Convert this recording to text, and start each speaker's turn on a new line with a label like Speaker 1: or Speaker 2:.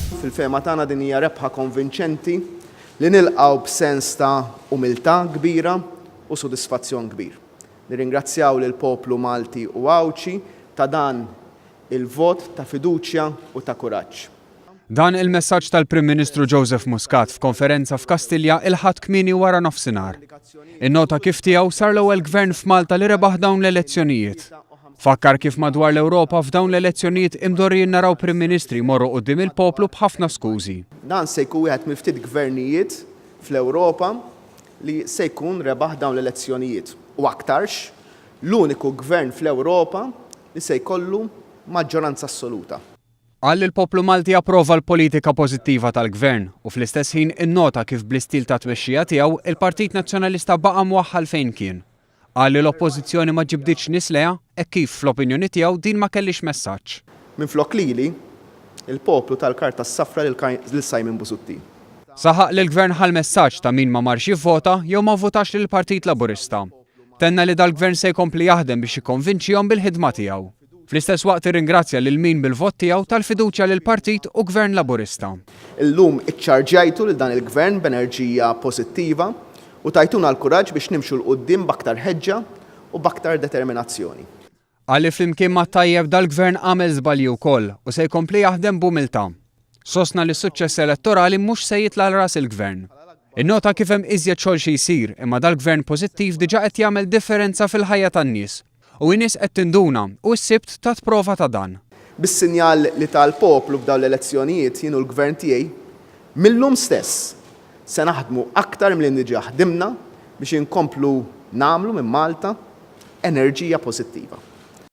Speaker 1: Fil-fehma tagħna din hija rebħa konvinċenti li nilqgħu b'sens ta' umiltà kbira u sodisfazzjon kbir. Nirringrazzjaw lill-poplu Malti u Għawdxi ta' dan il-vot ta' fiduċja u ta' kuraġġ.
Speaker 2: Dan il-messaġġ tal-Prim Ministru Joseph Muscat f'konferenza f'Kastilja il-Ħadd kmieni wara nofsinhar. Innota kif tiegħu sar l-ewwel gvern f'Malta li rebaħ dawn l-elezzjonijiet. Fakkar kif madwar l-Ewropa f'dawn l-elezzjonijiet imdorrijin naraw Prim Ministri jmorru quddiem il-poplu b'ħafna skużi.
Speaker 1: Dan se jkun wieħed mill-ftit gvernijiet fl-Ewropa li se jkun rebaħ dawn l-elezzjonijiet u aktarx l-uniku gvern fl-Ewropa li se jkollu maġġoranza assoluta.
Speaker 2: Qal li l-poplu Malti approva l-politika pożittiva tal-Gvern u fl-istess ħin innota kif bl-istil ta' tmexxija tiegħu, il-Partit Nazzjonalista baqa' mwaħħal fejn kien. Qal li l-Oppożizzjoni ma ġibditx nies lejha hekk kif, fl-opinjoni tiegħu, din ma kellhiex messaġġ.
Speaker 1: Minflok lili, il-poplu ta l-karta s-safra lil Simon Busuttil.
Speaker 2: Saħaq li l-Gvern ħa l-messaġġ ta' min ma marx jivvota jew ma vvutax lill-Partit Laburista. Tenna li dal-Gvern se jkompli jaħdem biex jikkonvinċihom bil-ħidma tiegħu. Fl-istess waqt irringrazzja lil min bil-vot tiegħu ta l-fiduċja lill-Partit u Gvern Laburista.
Speaker 1: Illum iċċarġjajtu lil dan il-Gvern b'enerġija pożittiva u tajtuna l-kuraġġ biex nimxu 'l quddiem b'aktar ħeġġa u b'aktar determinazzjoni.
Speaker 2: Qal li flimkien mat-tajjeb dal-Gvern għamel żbalji wkoll u se jkompli jaħdem b'umiltà. Sostna li s-suċċess elettorali mhux se jitla' għal ras il-Gvern. Innota kif hemm iżjed xogħol xi jsir imma dal-Gvern pożittiv diġà qed jagħmel differenza fil-ħajja tan-nies. U in-nies qed tinduna u s-Sibt tat prova ta' dan.
Speaker 1: Bis-sinjal li ta l-poplu f'dawn l-elezzjonijiet jien u l-Gvern tiegħi mil-lum stess se naħdmu aktar milli diġà ħdimna biex inkomplu nagħmlu minn Malta enerġija pożittiva.